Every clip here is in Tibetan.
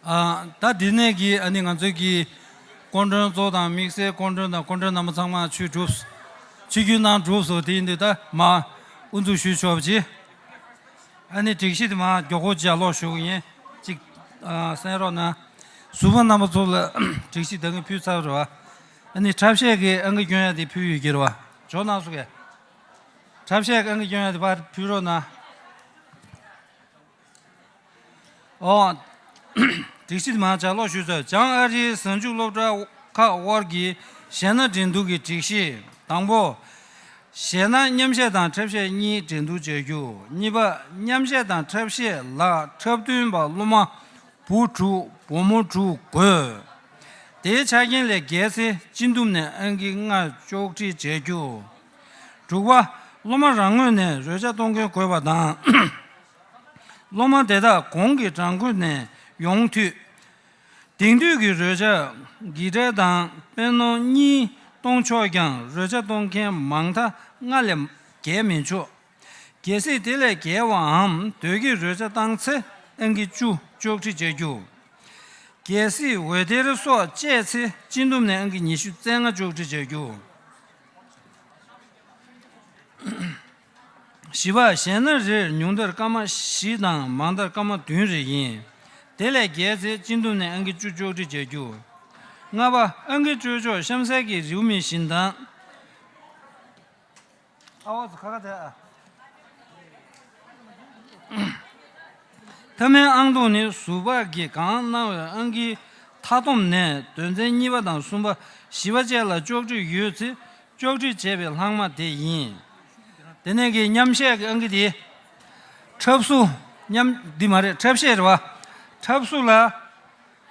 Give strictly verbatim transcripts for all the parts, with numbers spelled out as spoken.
ཨ། ད་འདི་ནས་ཀྱི་ཨ་ནི་ང་ཚོའི་གི་སྐུ་མགྲོན་གཙོ་དང་དམིགས་བསལ་སྐུ་མགྲོན་དང་སྐུ་མགྲོན་རྣམ་པ་ཚང་མ་ཆིབས་བསྒྱུར་གནང་གྲུབ་སོང་། དེ་ཡིན་དུས་ད་མ་དབུ་འཛུགས་ཞུས་ཆོག་པ་བྱེད། ཨ་ནི་སྒྲིག་གཞི་དེ་མ་མགྱོགས་པོ་ལྗགས་ཀློག་ཞུ་གི་ཡིན། ཅིག་ཨ། གསན་རོགས་གནང་། ཟུར་པ་རྣམ་པ་ཚོ་ལ་སྒྲིག་གཞི་ད་གིན་ཕུལ་ཚར་རེད་བ། ཨ་ནི་འཁྲབ་གཞས་ཀྱི་ཨང་ཀི་སྐྱོན་ཡ་དེ་ཕུལ་ཡོད་ཀྱི་རེད་བ། འཇོག་གནང་སོང་གས། འཁྲབ་གཞས་ཀྱི་ཨང་ཀི་སྐྱོན་ཡ་དེ་ཕར་ཕུལ་རོགས་གནང་། ཨོ། སྒྲིག་གཞི་མ་ལྗགས་ཀློག་ཞུས་ཚར། བྱང་ཨ་རིའི་གཟའ་མཇུག་སློབ་གྲྭ་ཁག་དབར་གྱི་གཞས་སྣ་འགྲན་བསྡུར་གྱི་སྒྲིག་གཞི། དང་པོ། གཞས་སྣ་མཉམ་གཞས་དང་འཁྲབ་གཞས་གཉིས་འགྲན་བསྡུར་བྱ་རྒྱུ། གཉིས་པ། མཉམ་གཞས་དང་འཁྲབ་གཞས་ལ་འཁྲབ་སྟོན་པ་སློབ་མ་བུ་དྲུག་བུ་མོ་དྲུག་དགོས། དེའི་ཆ་རྐྱེན་ལས་བརྒལ་ཚེ་སྤྱི་འདོམས་ནས་ཨང་ཀི་ལྔ་གཅོག་འཕྲི་བྱ་རྒྱུ། དྲུག་པ། སློབ་མ་རང་ངོས་ནས་རོལ་ཆ་གཏོང་མཁན་དགོས་པ་དང་། སློབ་མ་དེ་དག་གོང་གི་གྲངས་འཁོར་ནས་ཡོང་འཐུས། དེང་དུས་ཀྱི་རོལ་ཆ་གི་ཊར་དང་པེ་ནོ་གཉིས་གཏོང་ཆོག་ཀྱང་རོལ་ཆ་གཏོང་མཁན་མང་མཐའ་ལྔ་ལས་བརྒལ་མི་ཆོག། གལ་སྲིད་དེ་ལས་བརྒལ་བའམ་དོས་ཀྱིས་རོལ་ཆ་བཏང་ཚེ་ཨང་ཀི་བཅུ་གཅོག་འཕྲི་བྱ་རྒྱུ། གལ་སྲིད་འོད་སྡེར་སོགས་བཅད་ཚེ་སྤྱི་འདོམས་ནས་ཨང་ཀི་ཉི་ཤུ་རྩ་ལྔ་གཅོག་འཕྲི་བྱ་རྒྱུ། བཞི་པ། གཞས་སྣ་རེར་ཉུང་མཐར་སྐར་མ་བཞི་དང་མང་མཐར་སྐར་མ་བདུན་རེ་ཡིན། དེ་ལས་བརྒལ་ཚེ་སྤྱི་འདོམས་ནས་ཨང་ཀི་བཅུ་གཅོག་འཕྲི་བྱ་རྒྱུ། ལྔ་པ། ཨང་ཀི་སྤྲོད་ཕྱོགས་གཤམ་གསལ་གྱི་རེའུ་མིག་བཞིན་དང་། ཨ་བ་ཚོ་ཁ་ཁ་དེ་ཨ། མཐའ་མའི་ཨང་རྡུང་ནི་ཟུར་པ་གིས་གང་གནང་བའི་ཨང་ཀིའི་མཐའ་བསྡོམས་ནས་དོན་ཚན་གཉིས་པ་དང་གསུམ་པ་བཞི་པ་བཅས་ལ་གཅོག་འཕྲི་ཡོད་ཚེ་གཅོག་འཕྲི་བྱས་པའི་ལྷག་མ་དེ་ཡིན། དེ་ནས་ཀྱི་མཉམ་གཞས་ཀྱི་ཨང་ཀི་དེ། འཁྲབ་གསོ། མཉམ་འདི་མ་རེད། འཁྲབ་གཞས་རེད་བ། འཁྲབ་གསོ་ལ།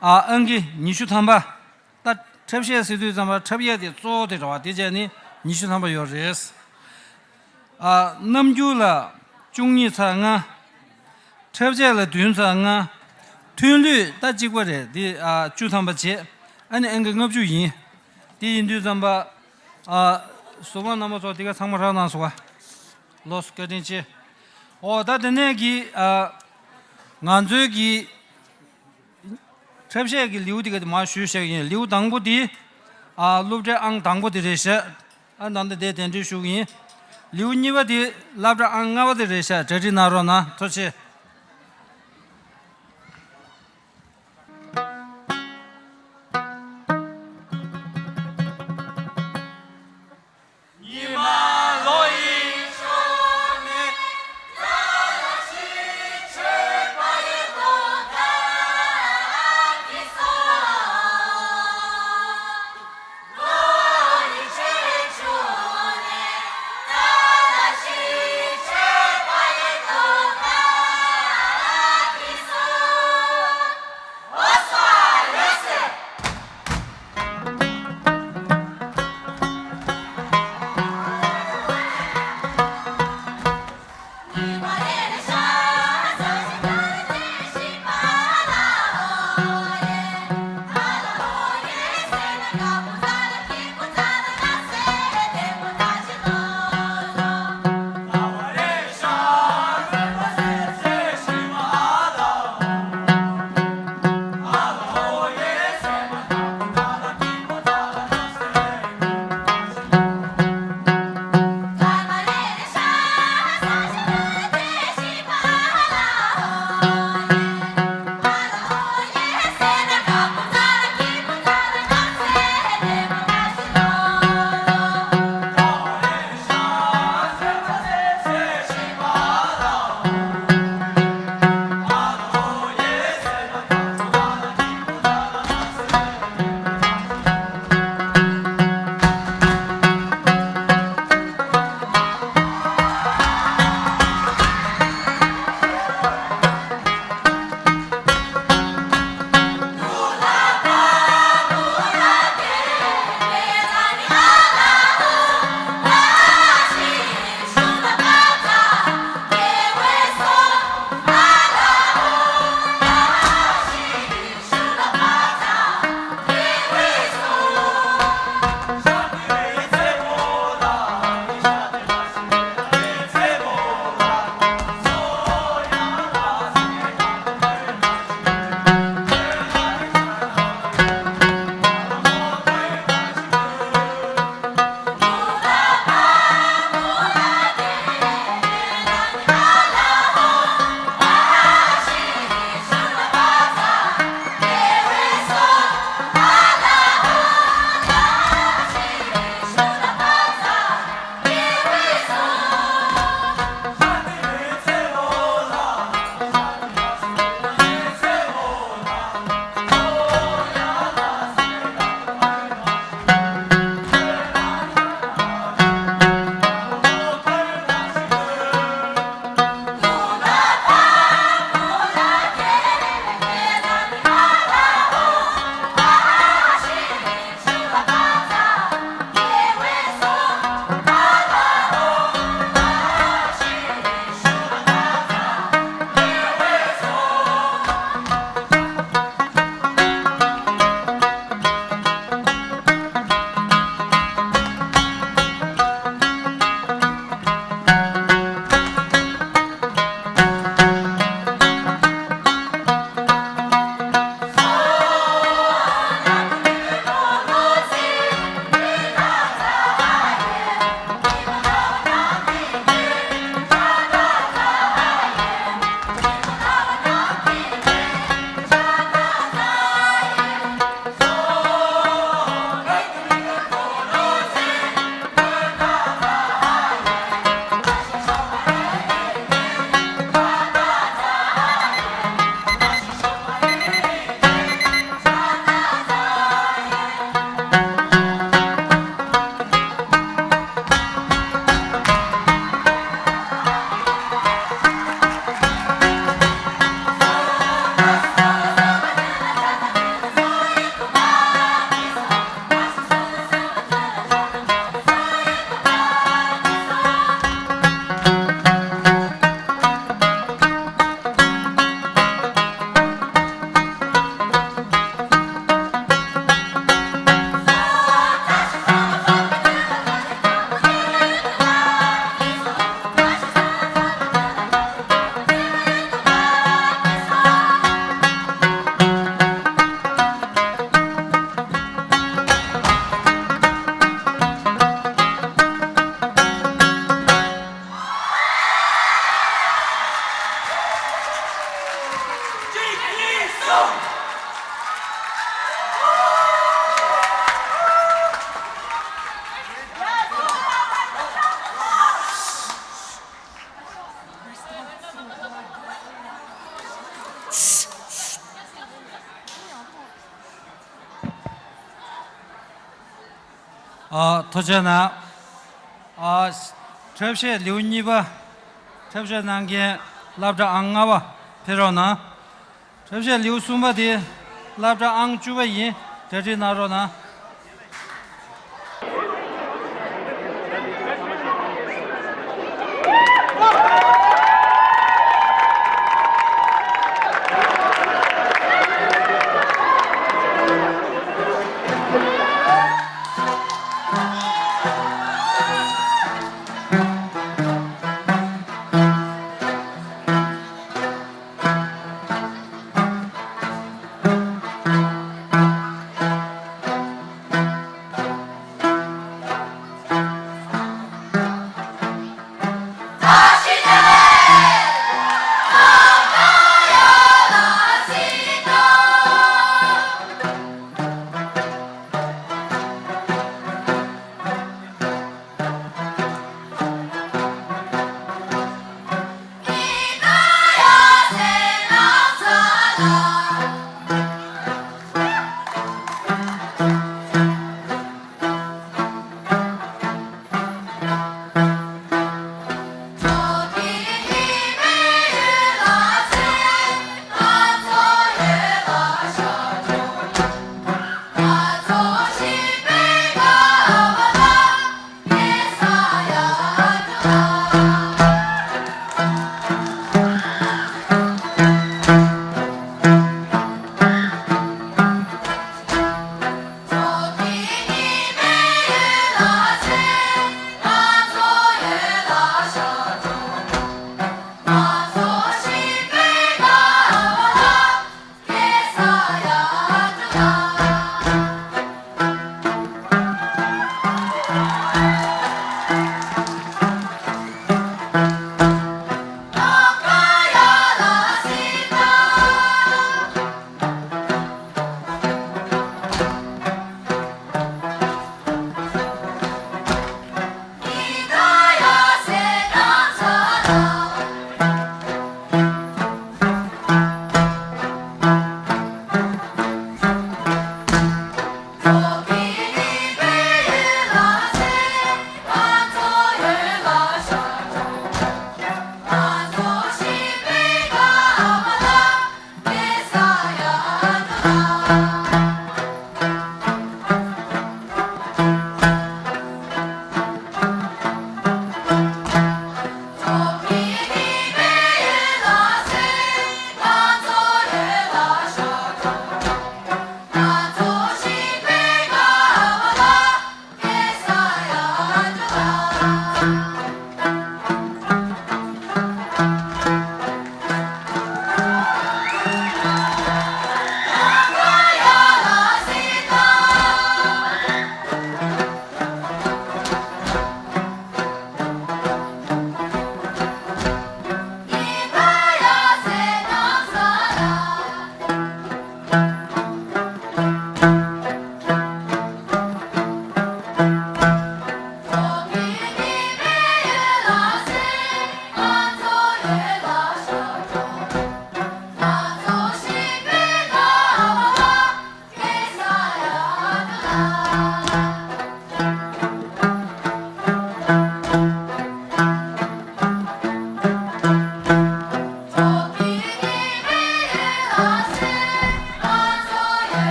ཨ། ཨང་ཀི་ཉི་ཤུ་ཐམ་པ། ད་འཁྲབ་གཞས་ཟེར་དུས་ཙམ་པ་འཁྲབ་ཡས་དེ་གཙོ་བོ་དེ་རེད་བ། དེ་བྱས་ནི་ཉི་ཤུ་ཐམ་པ་ཡོད་རེད། ཨ། རྣམ་འགྱུར་ལ་བཅུ་གཉིས་ཚེག་ལྔ། འཁྲབ་ཆས་ལ་བདུན་ཚེག་ལྔ། ཐོན་ལུས་ད་གཅིག་པ་རེད་དེ། ཨ། བཅུ་ཐམ་པ་བྱས། ཨ་ནི་ཨང་ཀི་ལྔ་བཅུ་ཡིན། དེ་ཡིན་དུས་ཙམ་པ། ཨ། ཟུར་པ་རྣམ་པ་ཚོ་དེ་ག་ཚང་མ་རག་གནང་སོང་བ། ལོས་བཀའ་དྲིན་ཆེ། ཨོ། ད་དེ་ནས་ཀྱི། ཨ། ང་ཚོའི་གི་འཁྲབ་གཞས་ཀྱི་ལེའུ་དེ་ག་དེ་མར་ཞུས་བཞག་གི་ཡིན། ལེའུ་དང་པོ་དེ། ཨ། སློབ་གྲྭའི་ཨང་དང་པོ་དེ་རེད་ཤག། ཨ། ད་ལྟ་དེ་གདན་འདྲེན་ཞུ་གི་ཡིན། ལེའུ་གཉིས་པ་དེ་སློབ་གྲྭ་ཨང་ལྔ་པ་དེ་རེད་ཤག། གྲ་སྒྲིག་གནང་རོགས་གནང་། ཐུགས་རྗེ་ཆེ། ཨ། ཐུགས་རྗེ་གནང་། ཨ། འཁྲབ་གཞས་ལེའུ་གཉིས་པ། འཁྲབ་གཞས་གནང་མཁན་སློབ་གྲྭ་ཨང་ལྔ་པ་ཕེབས་རོགས་གནང་། འཁྲབ་གཞས་ལེའུ་གསུམ་པ་དེ་སློབ་གྲྭ་ཨང་བཅུ་པ་ཡིན། གྲ་སྒྲིག་གནང་རོགས་གནང་།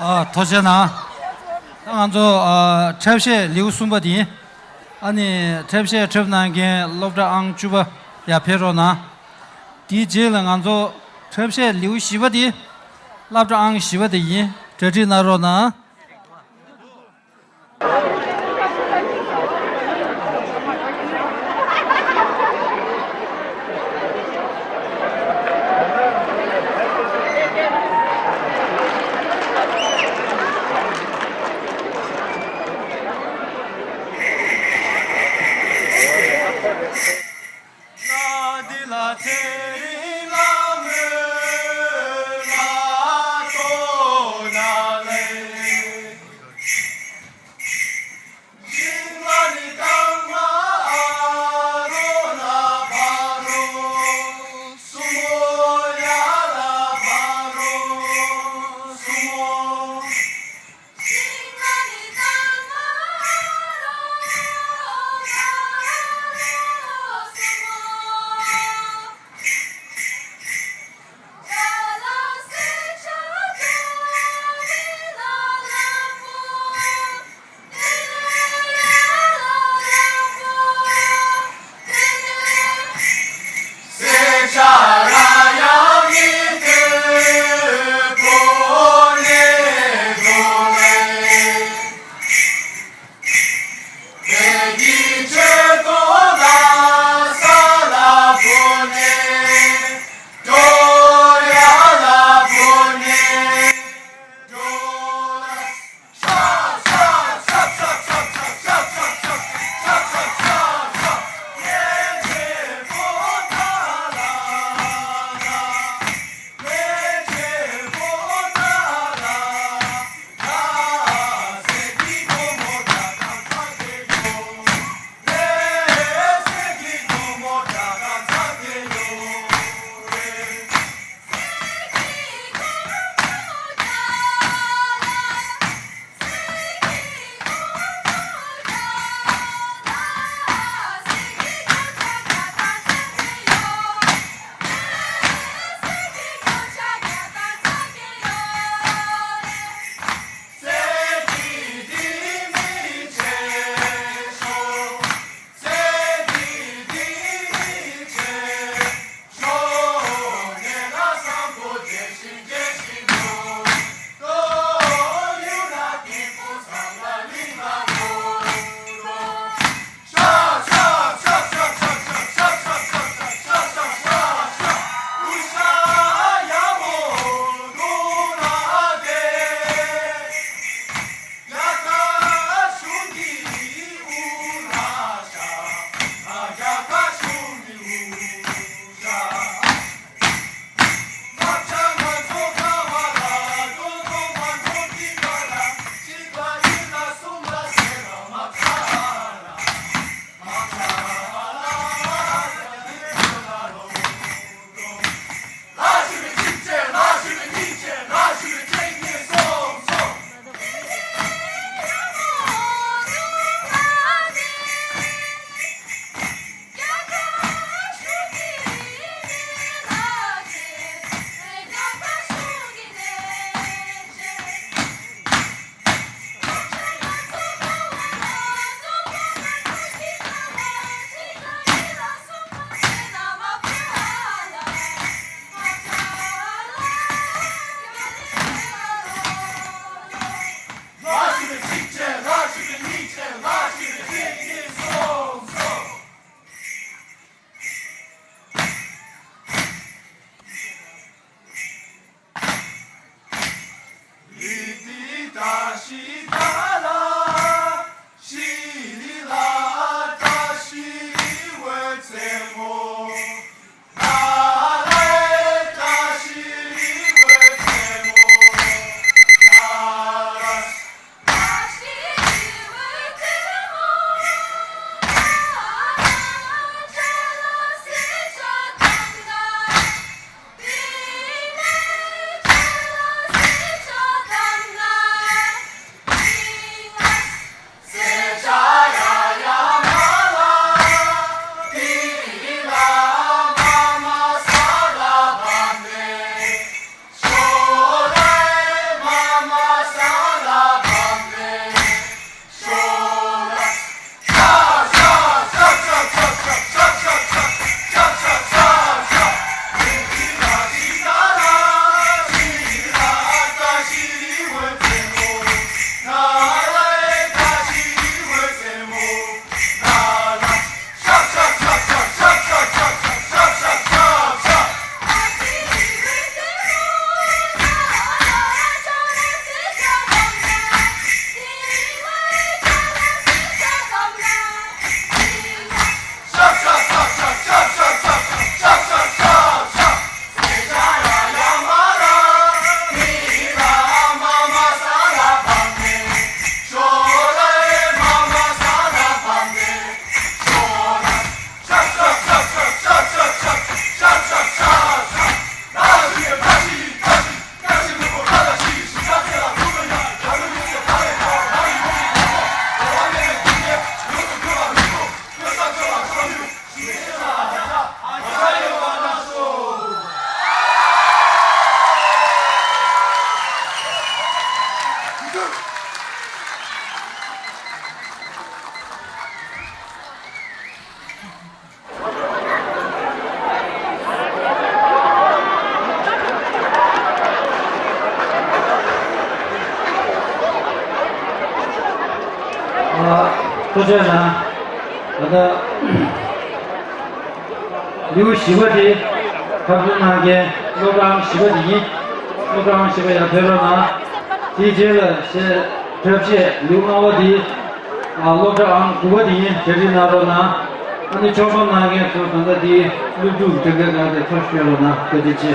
ཨ། ཐུགས་རྗེ་གནང་། ད་ང་ཚོ་ཨ་འཁྲབ་གཞས་ལེའུ་གསུམ་པ་དེ། ཨ་ནི་འཁྲབ་གཞས་འཁྲབ་གནང་མཁན་སློབ་གྲྭ་ཨང་བཅུ་པ་ཡར་ཕེབས་རོགས་གནང་། དེའི་རྗེས་ལ་ང་ཚོ་འཁྲབ་གཞས་ལེའུ་བཞི་པ་དེ་སློབ་གྲྭ་ཨང་བཞི་པ་དེ་ཡིན། གྲ་སྒྲིག་གནང་རོགས་གནང་། ཆོས་ལ་ད་ལྟ་ལེའུ་བཞི་པ་དེ་འཁྲབ་སྟོན་གནང་མཁན་སློབ་གྲྭ་ཨང་བཞི་པ་དེ་ཡིན། སློབ་གྲྭ་ཨང་བཞི་པ་ཡར་ཕེབས་རོགས་གནང་། དེའི་རྗེས་ལ་གཞས་འཁྲབ་ཆས་ལེའུ་ལྔ་པ་དེ་ཨ་སློབ་གྲྭ་ཨང་དགུ་པ་དེ་ཡིན། གྲ་སྒྲིག་གནང་རོགས་གནང་། ཨ་ནི་ཆོག་མཆན་གནང་མཁན་ཚོ་ད་ལྟ་དེའི་སློབ་ཕྲུག་གྲངས་ཀ་གང་དེ་ཚོ་བཤོལ་རོགས་གནང་། བཀའ་དྲིན་ཆེ།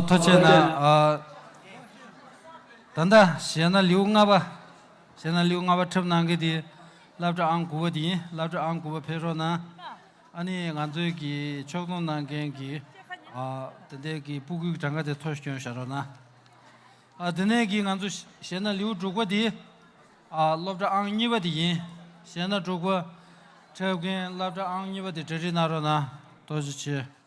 ཐུགས་རྗེ་གནང་། ཨ། ད་ལྟ་གཞས་སྣ་ལེའུ་ལྔ་པ། གཞས་སྣ་ལེའུ་ལྔ་པ་འཁྲབ་གནང་མཁན་དེ་སློབ་གྲྭ་ཨང་དགུ་པ་དེ་ཡིན། སློབ་གྲྭ་ཨང་དགུ་པ་ཕེབས་རོགས་གནང་། ཨ་ནི་ང་ཚོའི་གི་ཕྱོགས་སྡོམ་གནང་མཁན་གྱི། ཨ། དེ་འདྲའི་གི་སྤུ་གུའི་གྲངས་ཀ་དེ་ཐོ་སྐྱོན་བཞག་རོགས་གནང་། ཨ། དེ་ནས་གི་ང་ཚོ་གཞས་སྣ་ལེའུ་དྲུག་པ་དེ། ཨ། སློབ་གྲྭ་ཨང་གཉིས་པ་དེ་ཡིན། གཞས་སྣ་དྲུག་པ་འཁྲབ་མཁན་སློབ་གྲྭ་ཨང་གཉིས་པ་དེ་གྲ་སྒྲིག་གནང་རོགས་གནང་། ཐུགས་རྗེ་ཆེ།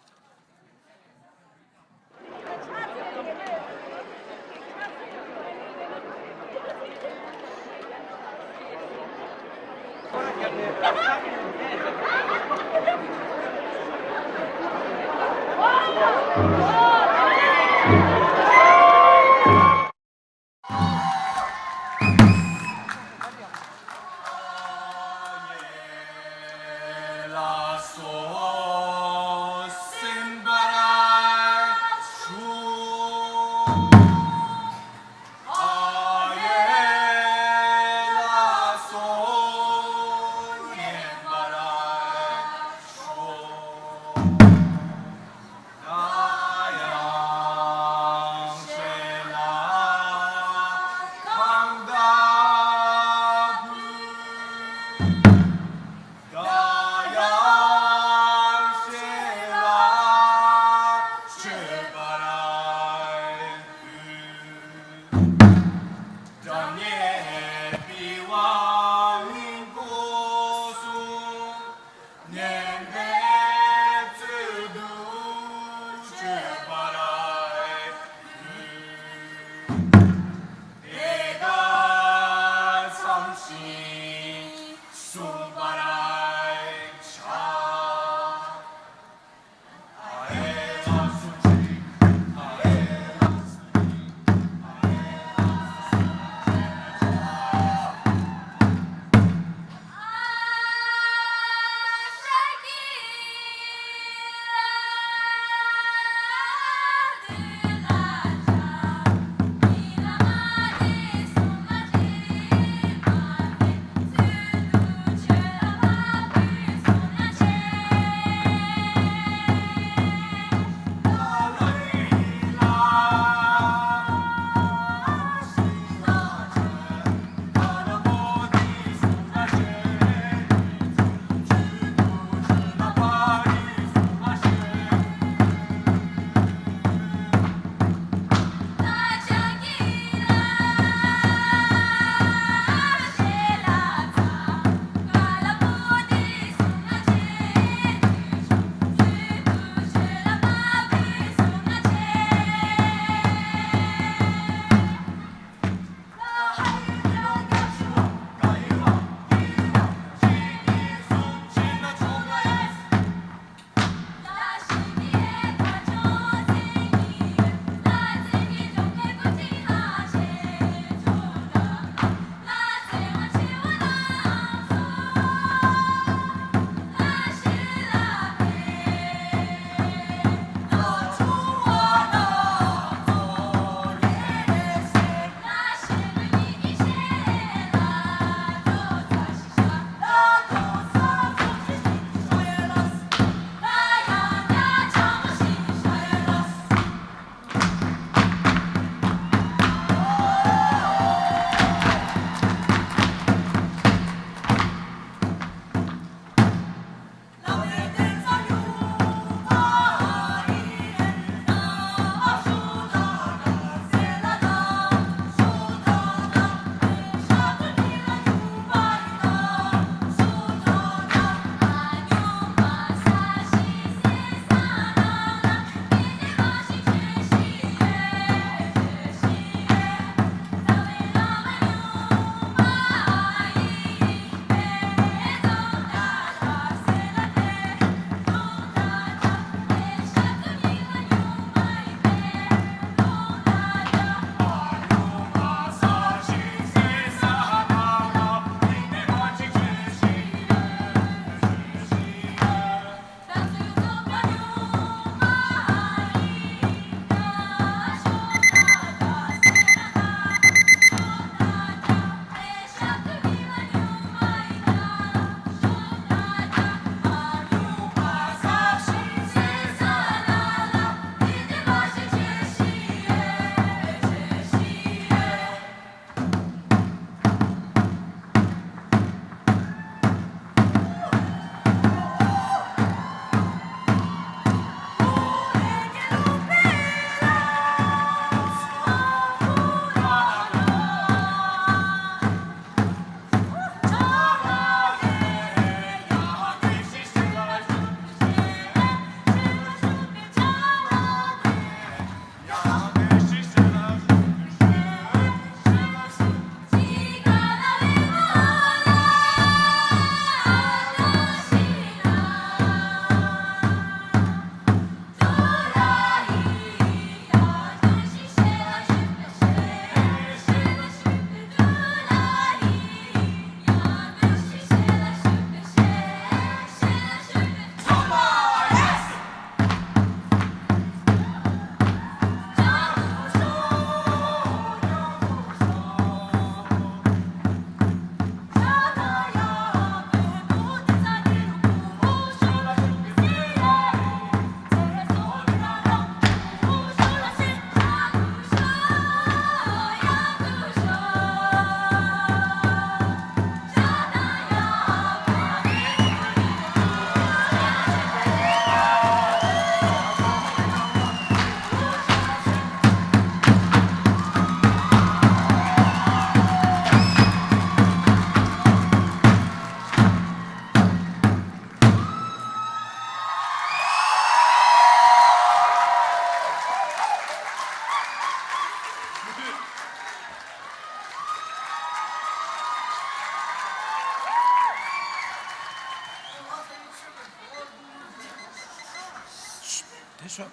ཤོག་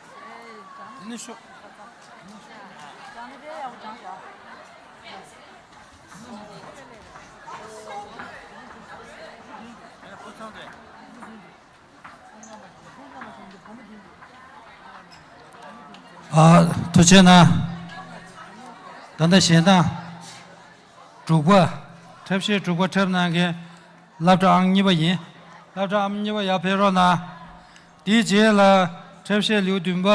དེ་ནས་ཤོག་ཨ། ཐུགས་རྗེ་གནང་། ད་ལྟ་གཞས་གཏོང་དྲུག་པ། འཁྲབ་གཞས་དྲུག་པ་འཁྲབ་གནང་མཁན་སློབ་གྲྭ་ཨང་གཉིས་པ་ཡིན། སློབ་གྲྭ་ཨང་གཉིས་པ་ཡར་ཕེབས་རོགས་གནང་། དེའི་རྗེས་ལ་འཁྲབ་གཞས་ལེའུ་བདུན་པ།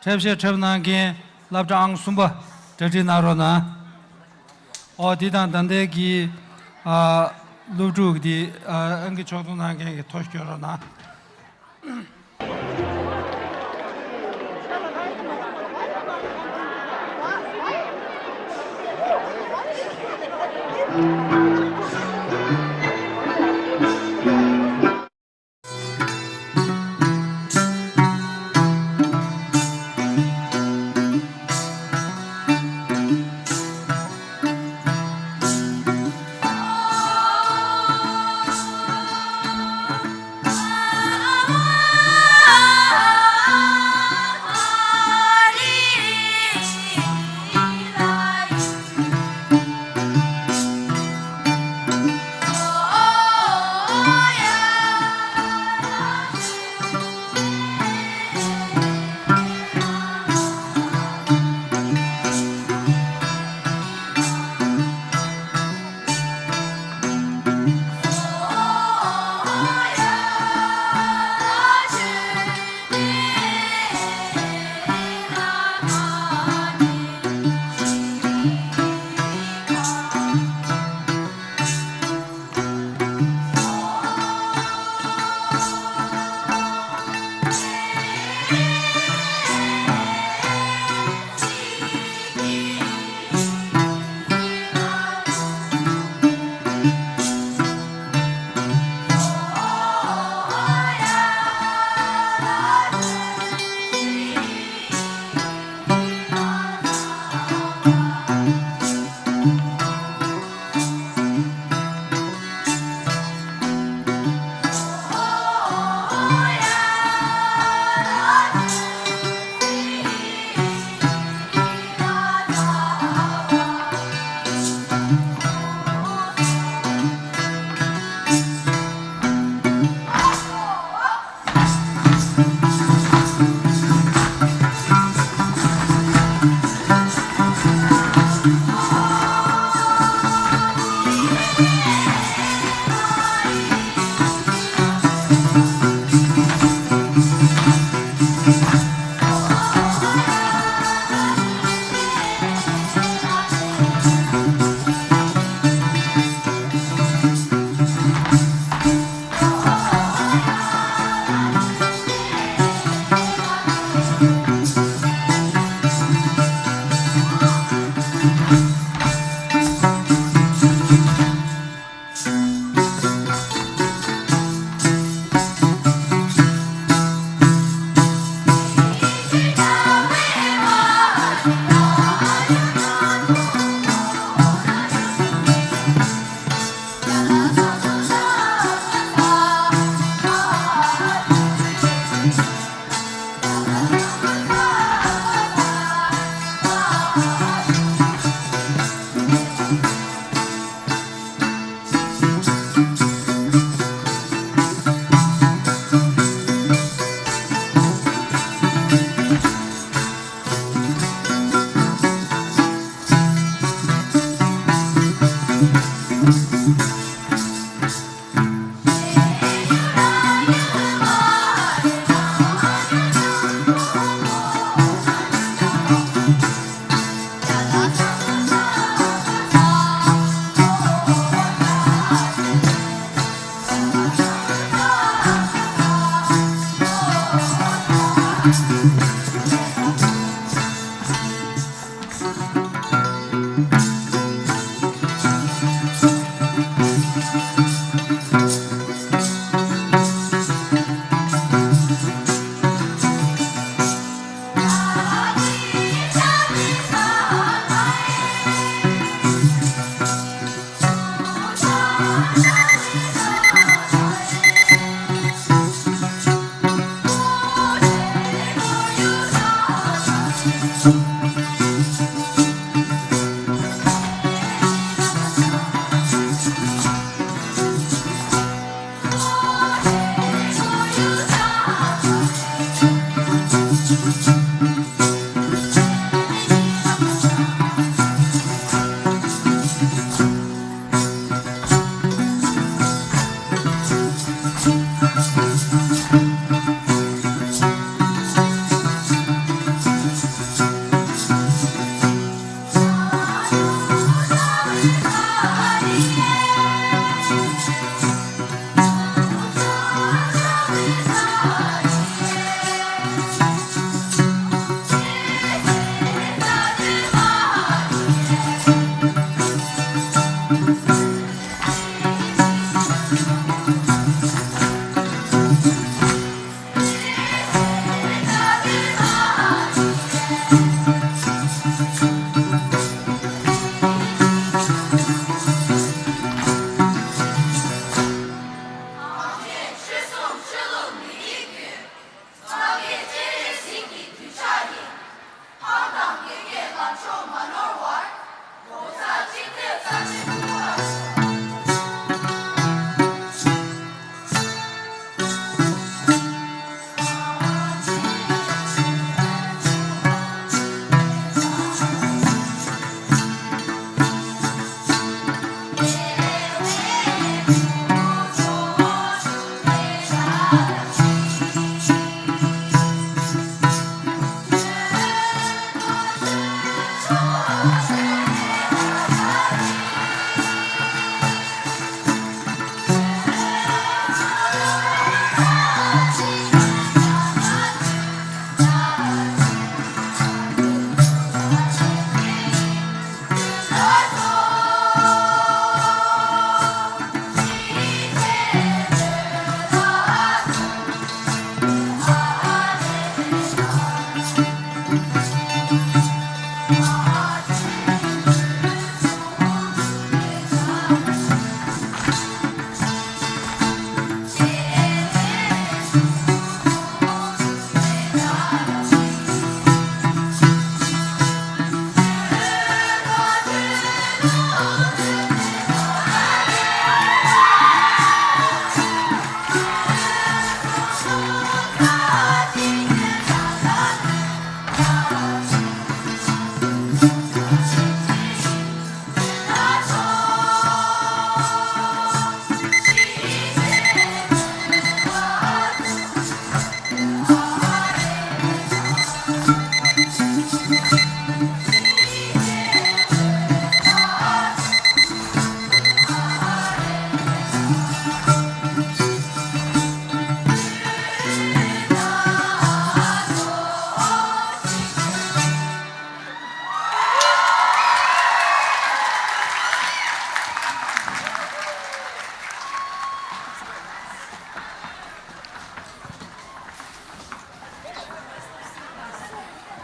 འཁྲབ་གཞས་འཁྲབ་གནང་མཁན་སློབ་གྲྭ་ཨང་གསུམ་པ་གྲ་སྒྲིག་གནང་རོགས་གནང་། ཨོ་དེ་དང་ད་ལྟའི་གི་ཨ་སློབ་ཕྲུག་དེ་ཨ་ཨང་ཀི་ཕྱོགས་གཏོགས་གནང་མཁན་གྱི་ཐོ་སྐྱོན་རོགས་གནང་།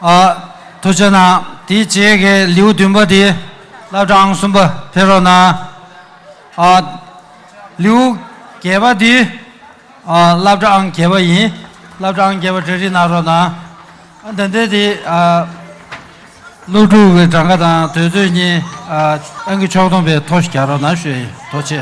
ཨ། ཐུགས་རྗེ་གནང་། དེའི་རྗེས་ཀྱི་ལེའུ་བདུན་པ་དེ་སློབ་གྲྭ་ཨང་གསུམ་པ་ཕེབས་རོགས་གནང་། ཨ། ལེའུ་བརྒྱད་པ་དེ། ཨ། སློབ་གྲྭ་ཨང་བརྒྱད་པ་ཡིན། སློབ་གྲྭ་ཨང་བརྒྱད་པ་གྲ་སྒྲིག་གནང་རོགས་གནང་། ཨ། ད་ལྟ་དེ། ཨ། སློབ་ཕྲུག་གི་གྲངས་ཀ་དང་དུས་ཚོད་གཉིས། ཨ། ཨང་ཀི་ཕྱོགས་སྡོམ་པའི་ཐོ་ཞིག་རྒྱག་རོགས་གནང་ཞུ་ཡ་ཡིན། ཐུགས་རྗེ་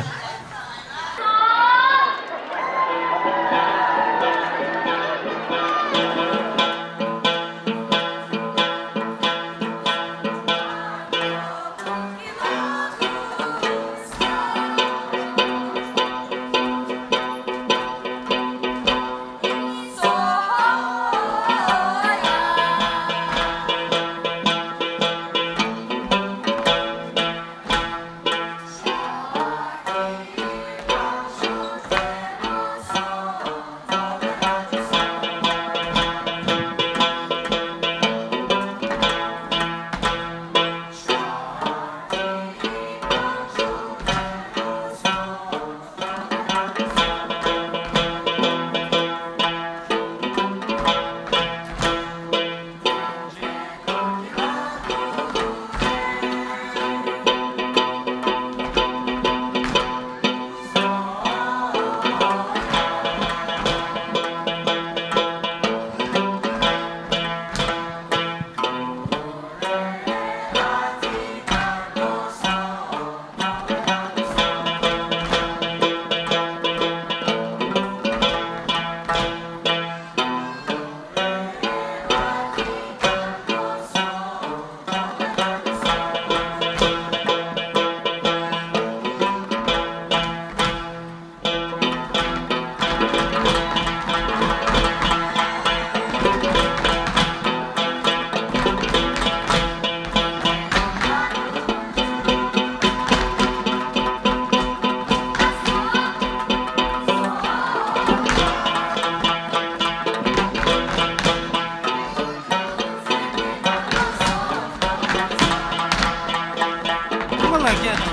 ཆེ།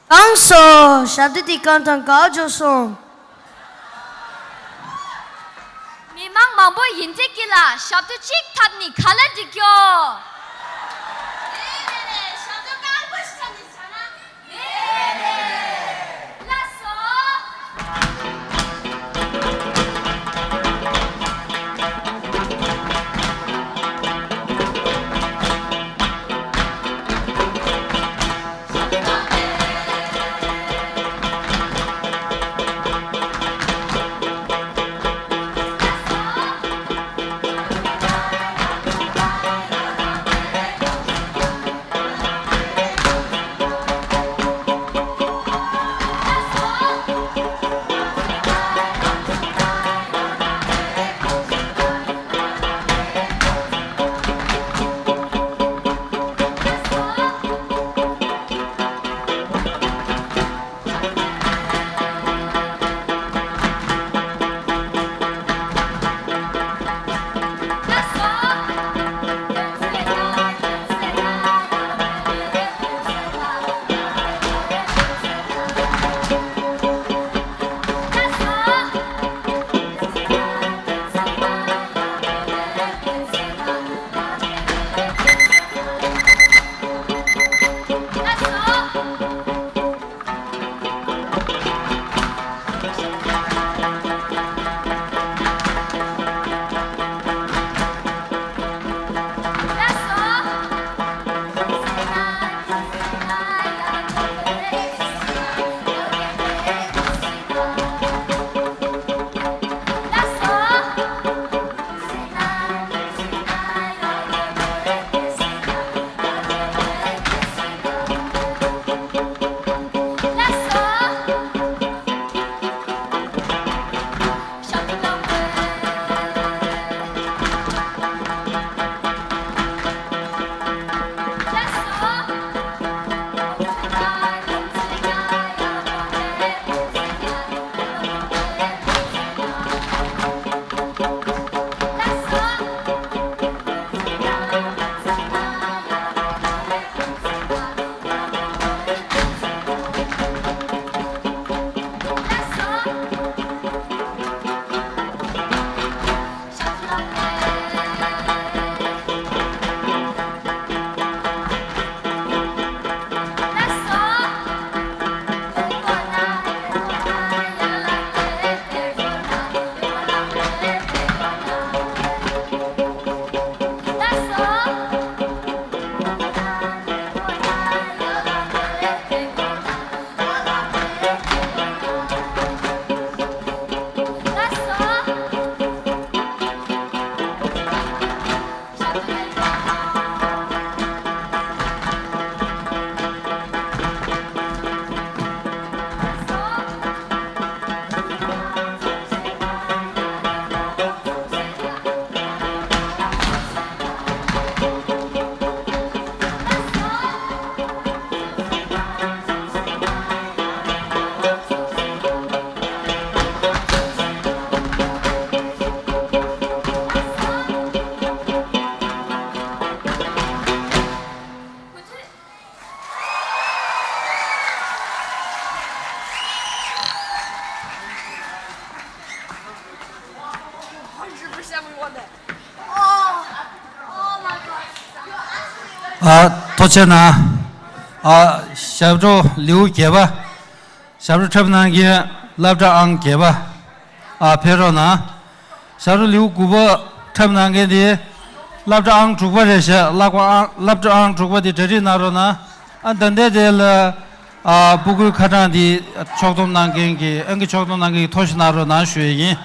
གང་སོ། ཞབས་བྲོ་འདི་གང་དང་ག་འཇོག་སོང་། མི་མང་མང་པོ་ཡིན་ཚེ་ཀི་ལ་ཞབས་བྲོ་གཅིག་འཐབ་ནི་ག་ལ་འགྲིག་ཀྱོ། རེད་རེད་རེད། ཞབས་བྲོ་དཀར་པོ་ཞིག་འཐབ་ནི་བྱ་ན། རེད་རེད། ལགས་སོ། ཨ། ཐུགས་རྗེ་གནང་། ཨ། ཞབས་བྲོ་ལེའུ་བརྒྱད་པ། ཞབས་བྲོ་འཁྲབ་གནང་མཁན་སློབ་གྲྭ་ཨང་བརྒྱད་པ། ཨ། ཕེབས་རོགས་གནང་། ཞབས་བྲོ་ལེའུ་དགུ་པ་འཁྲབ་གནང་མཁན་དེ་སློབ་གྲྭ་ཨང་དྲུག་པ་རེད་ཤག་སློབ་གྲྭ་ཨང་། སློབ་གྲྭ་ཨང་དྲུག་པ་དེ་གྲ་སྒྲིག་གནང་རོགས་གནང་། ཨ། ད་ལྟའི་དེ་ལ། ཨ། སྤུ་གུའི་ཁ་གྲངས་དེ་ཕྱོགས་བསྡོམས་གནང་མཁན་གྱི། ཨང་ཀི་ཕྱོགས་བསྡོམས་གནང་མཁན་གྱི་ཐོ་ཞིག་གནང་རོགས་གནང་ཞུ་ཡས་ཡིན།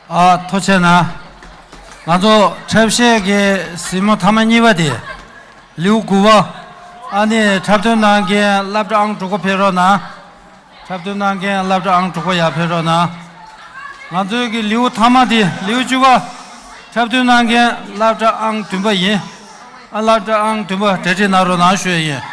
ཨ། ཐུགས་རྗེ་གནང་། ང་ཚོ་འཁྲབ་གཞས་ཀྱི་གཟིགས་མོ་མཐའ་མ་གཉིས་པ་དེ། ལེའུ་དགུ་པ། ཨ་ནི་འཁྲབ་སྟོན་གནང་མཁན་སློབ་གྲྭ་ཨང་དྲུག་པ་ཕེབས་རོགས་གནང་། འཁྲབ་སྟོན་གནང་མཁན་སློབ་གྲྭ་ཨང་དྲུག་པ་ཡར་ཕེབས་རོགས་གནང་། ང་ཚོའི་གི་ལེའུ་མཐའ་མ་དེ་ལེའུ་བཅུ་པ། འཁྲབ་སྟོན་གནང་མཁན་སློབ་གྲྭ་ཨང་བདུན་པ་ཡིན། ཨ། སློབ་གྲྭ་ཨང་བདུན་པ་གྲ་སྒྲིག་གནང་རོགས་གནང་ཞུ་ཡ་ཡིན།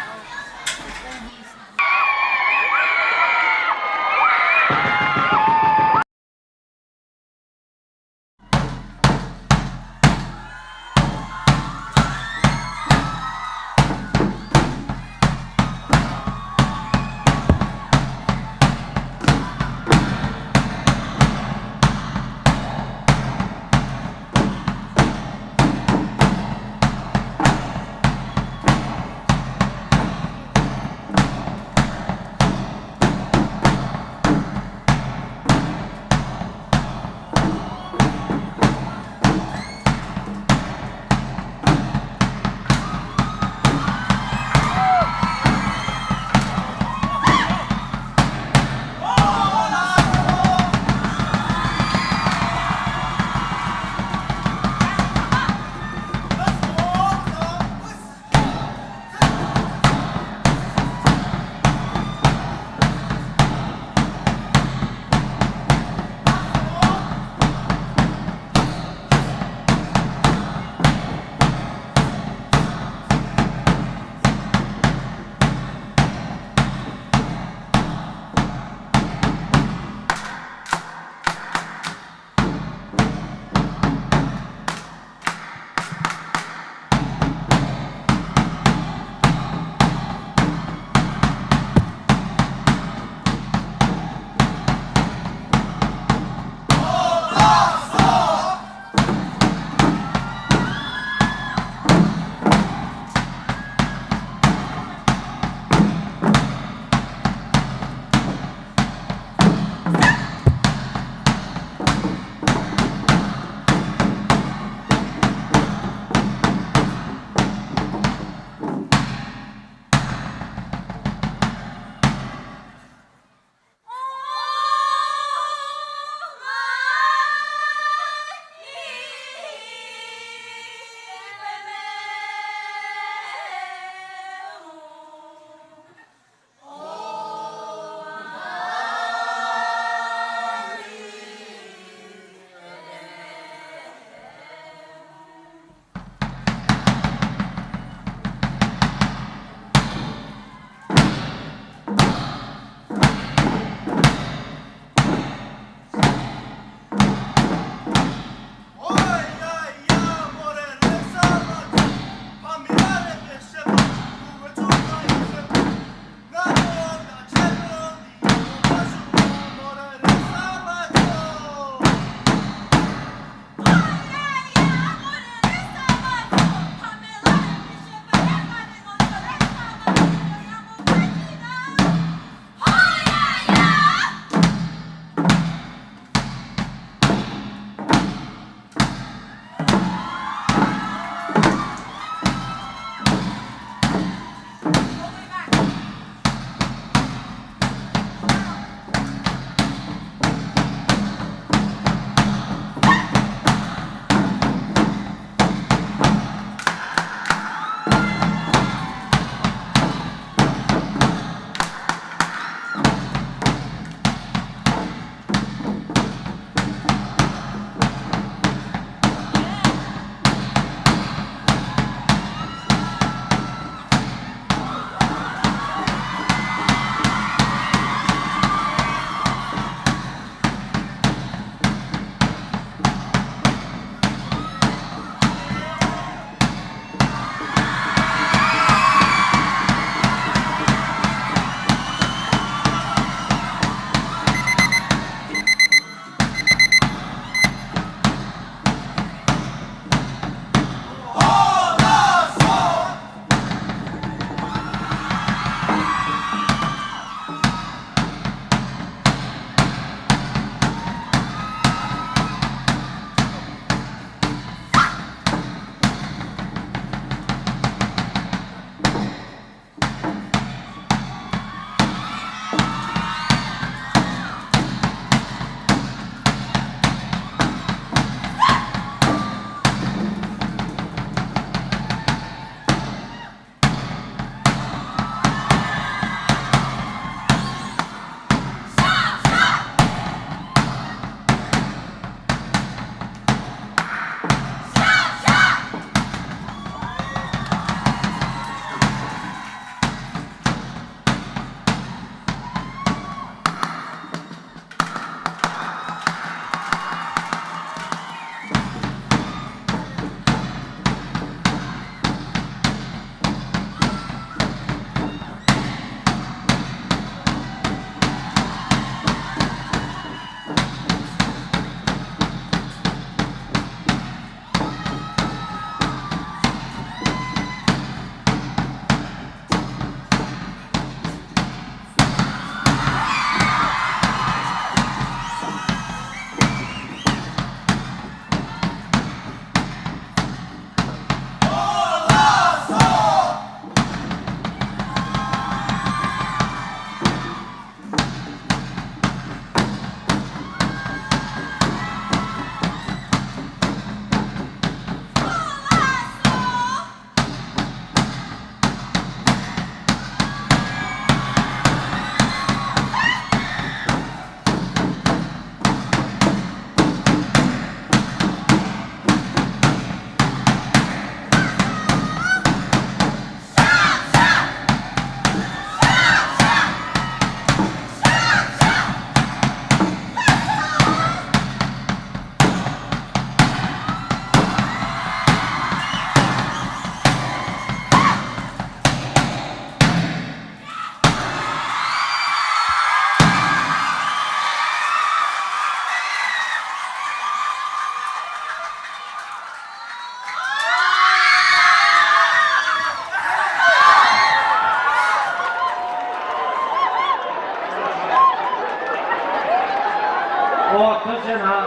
ཨོ་ཐུགས་རྗེ་གནང་།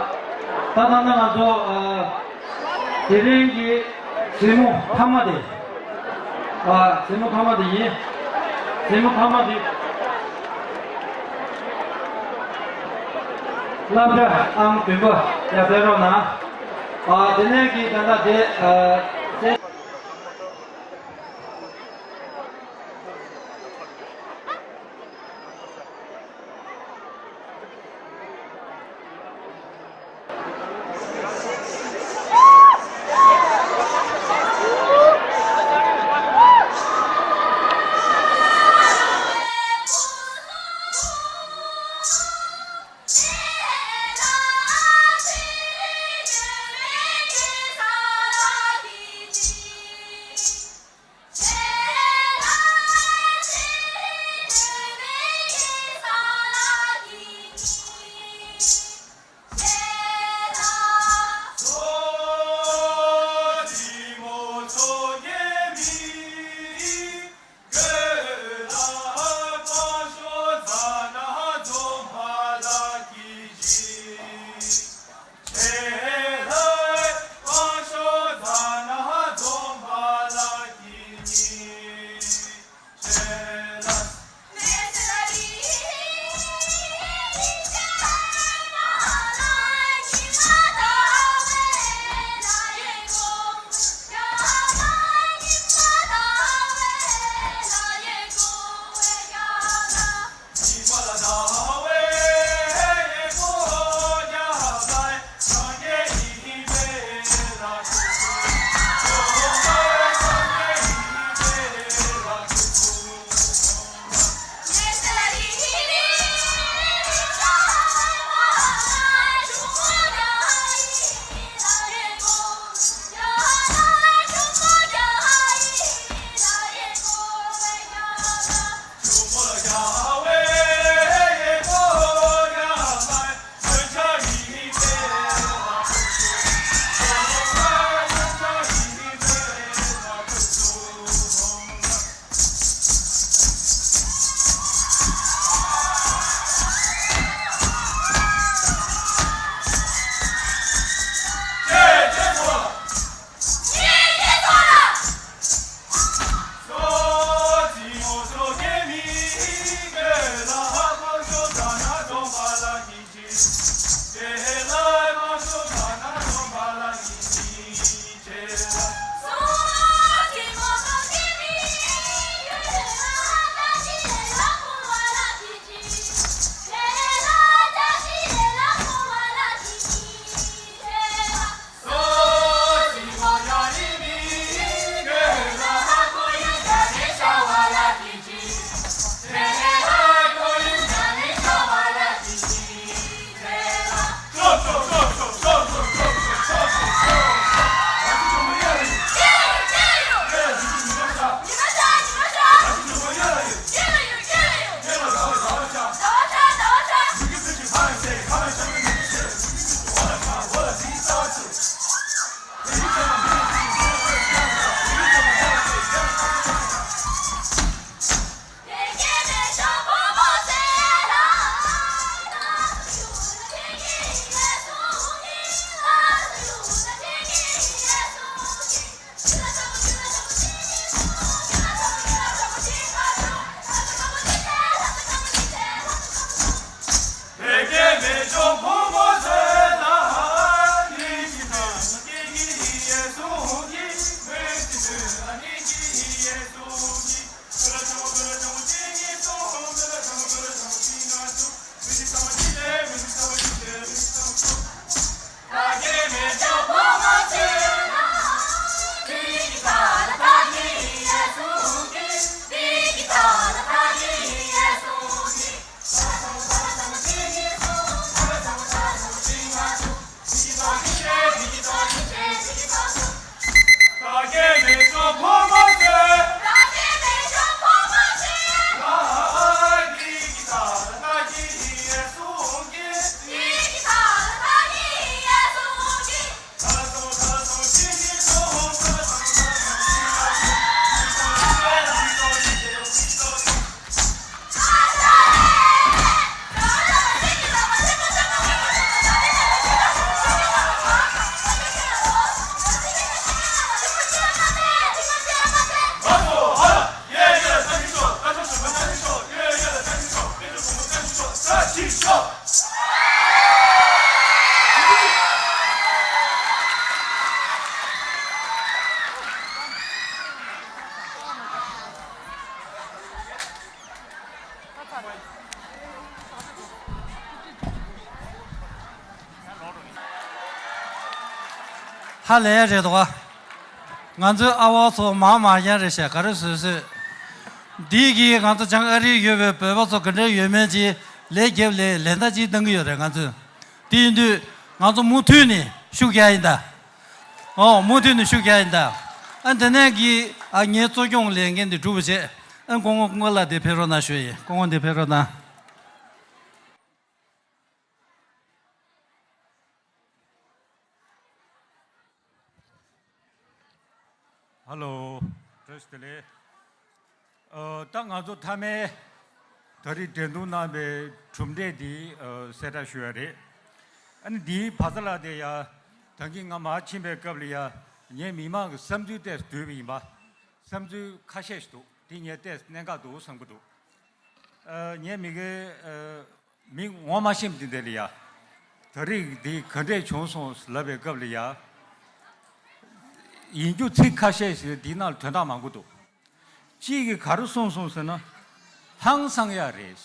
ད་ད་ལྟ་ང་ཚོ་ཨ་དེ་རིང་གི་གཟིགས་མོ་མཐའ་མ་དེ། ཨ་གཟིགས་མོ་མཐའ་མ་དེ་ཡིན། གཟིགས་མོ་མཐའ་མ་དེ། བསླབ་བྱ་ཨང་བདུན་པ་ཡར་ཕེབས་རོགས་གནང་། ཨ་དེ་ནས་ཀྱི་ད་ལྟ་དེ་ཨ། ཧ་ལས་ཡ་རེད་དོ། ང་ཚོའི་ཨ་བ་ཚོ་མང་མང་ཡ་རེད་ཤག་ག་རེ་བཟོས་བཟོས། འདི་གིས་ང་ཚོ་བྱང་ཨ་རིར་ཡོད་པའི་བོད་པ་ཚོ་ག་འདྲ་ཡོད་མེད་ཅིག་ལས་རྒྱབ་ལས་ལན་ད་ཅིག་གཏང་གི་ཡོད་རེད་ང་ཚོས། དེ་ཡིན་དུས་ང་ཚོ་མུ་མཐུད་ནས་ཤུགས་རྒྱག་ཡིན་ད། ཨོ་མུ་མཐུད་ནས་ཤུགས་རྒྱག་ཡིན་ད། ཨ་འདི་ནས་གི་ཨ་ངའི་གཙོ་སྐྱོང་ལས་འགན་འདི་སྒྲུབ་པ་བྱས། ཨ་སྐུ་ངོ་ཀུན་དགའ་ལགས་འདི་ཕེབས་རོགས་གནང་ཞུ་ཡིན། སྐུ་ངོ་འདི་ཕེབས་རོགས་གནང་། ཧ་ལོ། བཀྲ་ཤིས་བདེ་ལེགས། ཨ་ད་ང་ཚོ་མཐའ་མའི་ད་རེས་འགྲན་བསྡུར་གནང་བའི་གྲུབ་འབྲས་འདི་ཨ་གསལ་བསྒྲགས་ཞུ་ཡ་རེད། ཨ་ནི་འདིའི་བར་མཚམས་ལ་དེ་ཡ་ད་གིན་ང་མར་ཕྱིན་པའི་སྐབས་ལ་ཡ་ངས་མི་མང་གི་བསམ་ཚུལ་ཏོག་ཙམ་བསྡུས་པ་ཡིན་པ། བསམ་ཚུལ་ཁ་ཤས་ཤིག་འདུག་དེ་ངས་ཏོག་ཙམ་གནད་འགག་འདུག་བསམ་གྱི་འདུག་ཨ་ངས་མི་གི་ཨ་མི་ངོ་མ་ཤེས་པ་འདི་འདྲ་ལ་ཡ། ད་རེས་འདི་ག་འདྲས་བྱུང་སོང་ལབ་པའི་སྐབས་ལ་ཡ། ཡིན་རྒྱུ་ཚིག་ཁ་ཤས་ཤིག་འདི་ནང་ལ་དོན་དག་མང་པོ་འདུག་གཅིག་གིས་ག་རེ་གསུངས་སོང་ཟེར་ན། ཧང་སང་ཡ་རེད།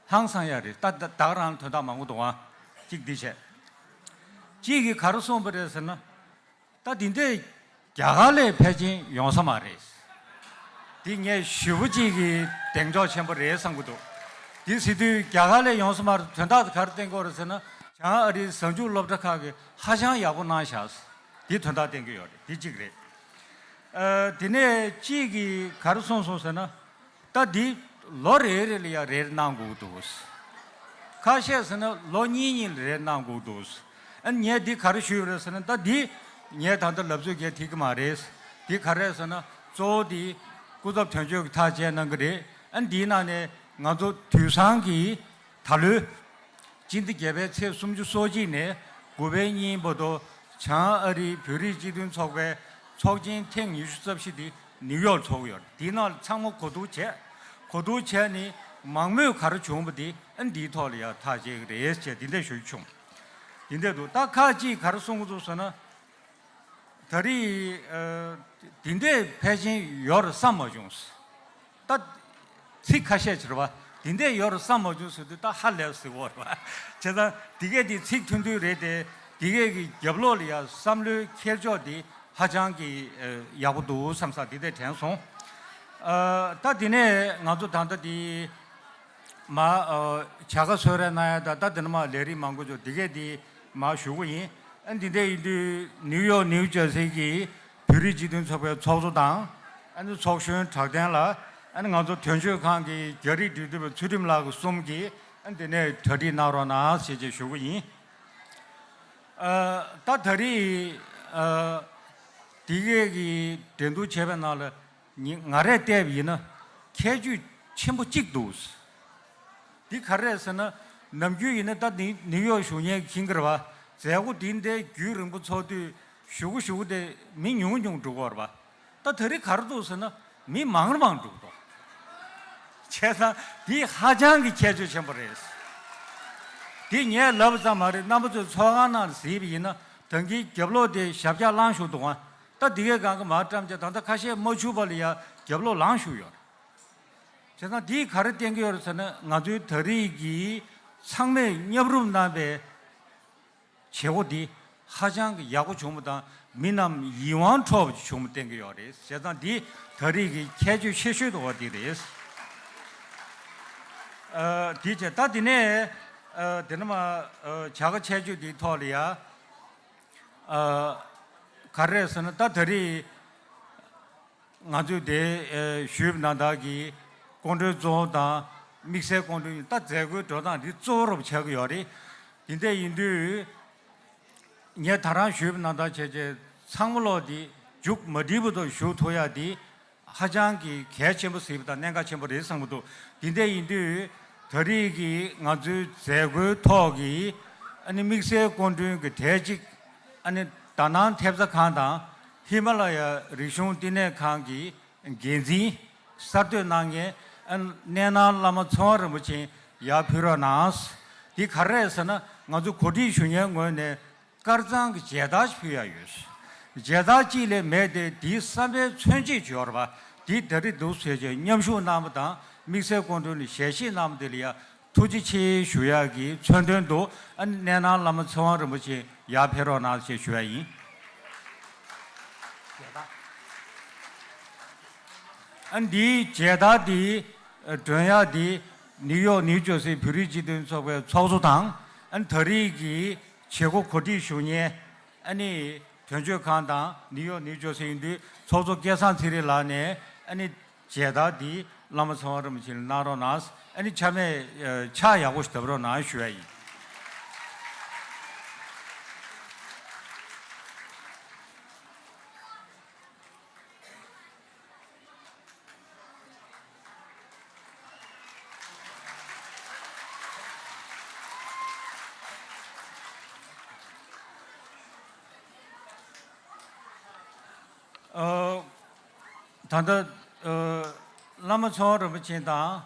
ཧང་སང་ཡ་རེད། ད་ད་ད་ག་རང་དོན་དག་མང་པོ་འདུག་ཨ། གཅིག་འདི་བྱས། གཅིག་གིས་ག་རེ་གསུངས་པ་རེད་ཟེར་ན། ད་འདི་འདྲས་རྒྱ་གར་ལས་ཕལ་ཆེར་ཡོང་ས་མ་རེད། འདི་ངས་ཞེ་པོ་ཅིག་གི་གདེང་འཇོག་ཆེན་པོ་རེད་བསམ་གྱི་འདུག་འདི་ཟེར་དུས་རྒྱ་གར་ལས་ཡོང་ས་མ་རེད། དོན་དག་ག་རེ་བསྟན་གྱི་ཡོད་རེད་ཟེར་ན། བྱང་ཨ་རིའི་གཟའ་མཇུག་སློབ་གྲྭ་ཁག་གིས་ཧ་ཅང་ཡག་པོ་གནང་ཤག་འདི་དོན་དག་བསྟན་གྱི་ཡོད་རེད། འདི་གཅིག་རེད། ཨ་དེ་ནས་གཅིག་གིས་ག་རེ་གསུངས་སོང་ཟེར་ན། ད་འདི་ལོ་རེ་རེ་ལ་ཡ་རེ་རེ་གནང་དགོས་འདུག་ཁ་ཤས་ཟེར་ན་ལོ་གཉིས་གཉིས་ལ་རེ་རེ་གནང་དགོས་འདུག་ཨ་ངས་འདི་ག་རེ་ཞུས་པ་རེད་ཟེར་ན། ད་འདི་ངས་ད་ལྟ་ལབ་ཚོད་རྒྱག་ཐིག་གི་མ་རེད། འདི་ག་རེ་ཟེར་ན་གཙོ་བོ་འདི་སྐུ་ཚབ་དོན་གཅོད་ཀྱིས་ཐག་བཅད་གནང་གི་རེད། ཨ་འདིའི་ནང་ནས་ང་ཚོ་དུས་སང་གི་ད་ལོའི་སྤྱི་ཟླ་བརྒྱད་པའི་ཚེས་སུམ་ཅུ་སོ་གཅིག་ནས་དགུ་པའི་གཉིས་བར་དུ་བྱང་ཨ་རིའི་བོད་རིགས་སྤྱི་མཐུན་ཚོགས་པའི་ཚོགས་ཆེན་ཐེངས་ཉི་ཤུ་རྩ་བཞི་འདི་ནིའུ་ཡོག་ཚོགས་ཀྱི་ཡོད་རེད། འདིའི་ནང་ལ་ཚང་མ་གོ་བསྡུར་བྱས། གོ་བསྡུར་བྱས་ནས་མང་མོས་ག་རེ་བྱུང་བ་འདི་ཨ་འདིའི་ཐོག་ལ་ཡང་ཐག་བཅད་ཀྱི་རེད་ཅེས་འདི་འདྲ་ཞུ་རྒྱུ་བྱུང་། འདི་འདྲ་འདུག་ད་ཁག་ཅིག་ག་རེ་གསུང་གི་འདུག་ཟེར་ན། ད་རེས་ཨ་འདི་འདྲས་ཕལ་ཆེར་ཡོད་རེད་བསམ་མ་བྱུང་། ད་ཚིག་ཁ་ཤས་ཅིག་རེད་བ། འདི་འདྲས་ཡོད་རེད་བསམ་མ་བྱུང་ཟེར་དུས་ད་ཧ་ལས་ཟེར་བ་རེད་བ། བྱས་ཙང་འདི་གས་འདི་ཚིག་མཐུན་མཐུན་རེད་དེ། འདི་གས་ཀྱི་རྒྱབ་ལོགས་ལ་ཡང་བསམ་བློའི་འཁྱེར་ཕྱོགས་འདི་ཧ་ཅང་གི་ཨ་ཡག་པོ་འདུག་བསམ་ས་འདི་འདྲས་དྲན་སོང་། ཨ་ད་འདི་ནས་ང་ཚོ་ད་ལྟ་འདི་མ་ཨ་བྱ་དགའ་གསོལ་རས་གནང་ཡ་ད་ད་འདི་ནས་མ་ལས་རིམ་མང་པོ་ཅིག་འདི་གས་འདི་མ་ཞུ་གི་ཡིན། ཨ་འདི་འདྲ་ཡིན་དུས་ནིའུ་ཡོག་ནིའུ་ཇར་སི་གི་བོད་རིགས་སྤྱི་མཐུན་ཚོགས་པའི་ཚོགས་གཙོ་དང་། ཨ་ནི་ཚོགས་གཞོན་གྲགས་ལྡན་ལགས། ཨ་ནི་ང་ཚོ་དོན་གཅོད་ཁང་གི་རྒྱ་རིགས་འབྲེལ་མཐུད་པ་ཚུལ་ཁྲིམས་ལགས་ཀྱི་གསུམ་གྱིས་ཨ་འདི་ནས་གྲ་སྒྲིག་གནང་རོགས་གནང་ཞེས་བཅས་ཞུ་གི་ཡིན། ཨ་ད་ད་རེས་ཨ་འདི་གས་ཀྱི་འགྲན་བསྡུར་བྱས་པའི་ནང་ལ་ང་རས་བལྟས་པ་ཡིན་ན་ཁྱད་ཆོས་ཆེན་པོ་གཅིག་འདུག་འདི་ག་རེ་རེད་ཟེར་ན། ནམ་རྒྱུན་ཡིན་ན་ད་ནི་ནིའུ་ཡོག་བཞུགས་མཁན་གྱི་མཁྱེན་གྱི་རེད་བ། མཛད་སྒོ་འདི་འདྲའི་རྒྱུན་རིང་པོ་ཚོགས་དུས་གཞུག་གུ་གཞུག་གུ་དེ་མི་ཉུང་ཉུང་འགྲོ་གི་ཡོད་རེད་བ། ད་ད་རེས་ག་རེ་འདུག་ཟེར་ན་མི་མང་རུ་མང་འགྲོ་གི་འདུག་བྱས་ཙང་འདི་ཧ་ཅང་གི་ཁྱད་ཆོས་ཆེན་པོ་རེད། འདི་ངས་ལབ་པ་ཙམ་མ་རེད། རྣམ་པ་ཚོས་ཚོགས་ཁང་ནང་ལ་གཟིགས་པ་ཡིན་ན་ད་གིན་རྒྱབ་ལོགས་དེ་ཞབས་བཀྱག་བླངས་བཞུགས་འདུག་ཨ། ད་འདི་གའི་སྒང་གི་མར་བཀྲམ་བྱས་ད་ལྟ་ཁ་ཤས་མ་ཞུགས་པ་ལ་ཡ་རྒྱབ་ལོགས་ལངས་བཞུགས་ཡོད་རེད། བྱས་ཙང་འདིས་ག་རེ་བསྟན་གྱི་ཡོད་རེད་ཟེར་ན། ང་ཚོའི་ད་རེས་ཀྱི་ཚང་མས་མཉམ་རུབ་གནང་བའི་བྱེད་སྒོ་འདི་ཧ་ཅང་གི་ཡག་པོ་བྱུང་བ་དང་། མི་རྣམས་ཡིད་དབང་འཕྲོག་པ་བྱུང་བ་བསྟན་གྱི་ཡོད་རེད། བྱས་ཙང་འདི་ད་རེས་ཀྱི་ཁྱད་ཆོས་ཆེ་ཤོས་དེ་འོ་འདི་རེད། ཨ་འདི་བྱས་ད་འདི་ནས་ཨ་འདི་ནས་མ་ཨ་བྱ་དགའ་ཆད་གཅོད་འདིའི་ཐོག་ལ་ཡ་ཨ་ག་རེ་རེད་ཟེར་ན། ད་ད་རེས་ང་ཚོས་དེ་ཨེ་ཞུས་པ་ནང་ལྟར་གྱི་སྐུ་མགྲོན་གཙོ་བོ་དང་དམིགས་བསལ་སྐུ་མགྲོན་ད་མཛད་སྒོའི་འགྲོ་སྟངས་འདི་གཙོ་བོ་རུ་ཆགས་ཀྱི་ཡོད་རེད། དེ་འདྲ་ཡིན་དུས་ངས་ད་རང་ཞུས་པ་ནང་ལྟར་བྱས་རྗེས་ཚང་མ་ལོག་འདི་མཇུག་མ་སྒྲིལ་བར་དུ་བཞུགས་ཐུབ་ཡ་འདི་ཧ་ཅང་གི་གལ་ཆེན་པོ་ཟེར་བ་དང་གནད་འགག་ཆེན་པོ་རེད་བསམ་གྱི་འདུག་དེ་འདྲ་ཡིན་དུས་ད་རེས་ཀྱི་ང་ཚོའི་མཛད་སྒོའི་ཐོག་གི་ཨ་ནི་དམིགས་བསལ་སྐུ་མགྲོན་གྱི་གྲས་གཅིག་ཨ་ནི་དཱ་ནང་ཐེབས་རྩ་ཁང་དང་ཧི་མ་ལ་ཡ་རིག་གཞུང་བསྟི་གནས་ཁང་གི་འགན་འཛིན་གསར་གཏོད་གནང་མཁན་ཨ་ནི་གནས་ནང་བླ་མ་ཚེ་དབང་རིན་པོ་ཆེ་ཡར་ཕུལ་རོགས་གནང་། འདི་ག་རེ་རེད་ཟེར་ན། ང་ཚོ་གོ་སྒྲིག་ཞུ་མཁན་ངོས་ནས་དཀར་གཙང་གི་མཇལ་དར་ཞིག་ཕུལ་ཡ་ཡོད། མཇལ་དར་གཅིག་ལས་མེད་དེ། འདིའི་བསམ་པའི་མཚོན་བྱེད་ཅིག་ཡོད་རེད་པ། འདི་ད་རེས་འདུག་ཟེར་བྱས་མཉམ་ཞུགས་གནང་བ་དང་དམིགས་བསལ་སྐུ་མགྲོན་ལ་ཞལ་བཞེས་གནང་བ་དེ་ལ་ཡ་ཐུགས་རྗེ་ཆེ་ཞུ་ཡག་གི་མཚོན་དོན་དུ་ཨ་ནི་གནས་ནང་བླ་མ་ཚེ་དབང་རིན་པོ་ཆེ་ཡར་ཕེབས་རོགས་གནང་ཞེས་ཞུ་ཡ་ཡིན། ཨ་འདིའི་མཇལ་དར་འདི་སྒྲོན་ཡག་འདི་ནིའུ་ཡོག་ནིའུ་ཇར་སི་བོད་རིགས་སྤྱི་མཐུན་ཚོགས་པའི་ཚོགས་གཙོ་དང་། ཨ་ད་རེས་ཀྱི་བྱེད་སྒོ་གོ་སྒྲིག་ཞུ་མཁན་ཨ་ནི་དོན་གཅོད་ཁང་དང་ནིའུ་ཡོག་ནིའུ་ཇར་སི་ཡིན་དུས་ཚོགས་གཙོ་སྐལ་བཟང་ཚེ་རིང་ལགས་ནས་ཨ་ནི་མཇལ་དར་འདི་བླ་མ་ཚེ་དབང་རིན་པོ་ཆེ་ལ་གནང་རོགས་གནང་། ཨ་ནི་ཆ་མེད་ཕྱག་ཡག་པོ་ཞིག་བརྡབ་རོགས་གནང་ཞུ་ཡ་ཡིན། ཨ། ད་ལྟ་ཨ་བླ་མ་ཚེ་དབང་རིན་པོ་ཆེ་དང་